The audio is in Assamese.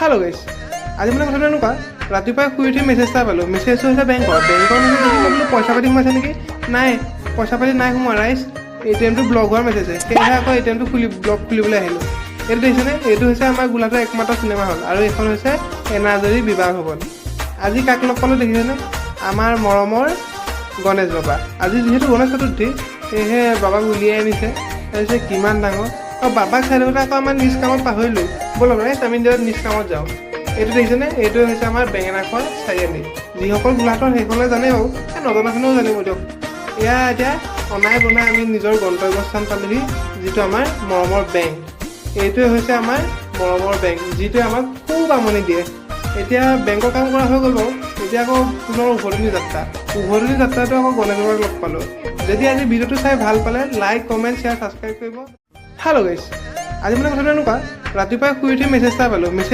হেল্ল' গাইছ, আজি মানে কথাটো এনেকুৱা, ৰাতিপুৱাই শুই উঠি মেছেজ এটা পালোঁ। মেছেজটো হৈছে বেংকৰ। বেংকৰ মেছেজ দেখি মই বোলো পইচা পাতি সোমাইছে নেকি? নাই, পইচা পাতি নাই সোমোৱা ৰাইজ, এটিএমটো ব্লক হোৱাৰ মেছেজ। সেয়েহে আকৌ এটিএমটো খুলি ব্লক খুলিবলৈ আহিলোঁ। এইটো দেখিছেনে? এইটো হৈছে আমাৰ গোলাঘাটৰ একমাত্ৰ চিনেমা হল আৰু এইখন হৈছে এনাজৰী বিবাহ ভৱন। আজি কাক লগ পালোঁ দেখিছেনে? আমাৰ মৰমৰ গণেশ বাবা। আজি যিহেতু গণেশ চতুৰ্থী, সেয়েহে বাবাক উলিয়াই আনিছে। তাৰপিছত কিমান ডাঙৰ আৰু বাবাক চাই থাকোঁতে আকৌ আমাৰ নিজ কামত পাহৰিলোঁ। ব'লক ৰাইজ, আমি নিজৰ নিজ কামত যাওঁ। এইটো দেখিছেনে? এইটো হৈছে আমাৰ বেঙেনাখোৱা চাৰিআলি। যিসকল গোলাঘাটৰ, সেইসকলে জানে বাৰু, এই নজনাখিনিও জানিব দিয়ক। এয়া এতিয়া অনাই বনাই আমি নিজৰ গন্তব্যস্থান পালোহি, যিটো আমাৰ মৰমৰ বেংক। এইটোৱে হৈছে আমাৰ মৰমৰ বেংক, যিটোৱে আমাক খুব আমনি দিয়ে। এতিয়া বেংকৰ কাম কৰা হৈ গ'ল বাৰু। এতিয়া আকৌ পুনৰ উভতনি যাত্ৰা। উভতনি যাত্ৰাটো আকৌ গণেশ বাবাক লগ পালোঁ। যদি আজি ভিডিঅ'টো চাই ভাল পালে, লাইক, কমেণ্ট, শ্বেয়াৰ, ছাবস্ক্ৰাইব কৰিব। হেল্ল' গাইছ, আজি মানে কথাটো এনেকুৱা, ৰাতিপুৱাই শুই উঠি মেছেজ এটা পালোঁ। মেছেজ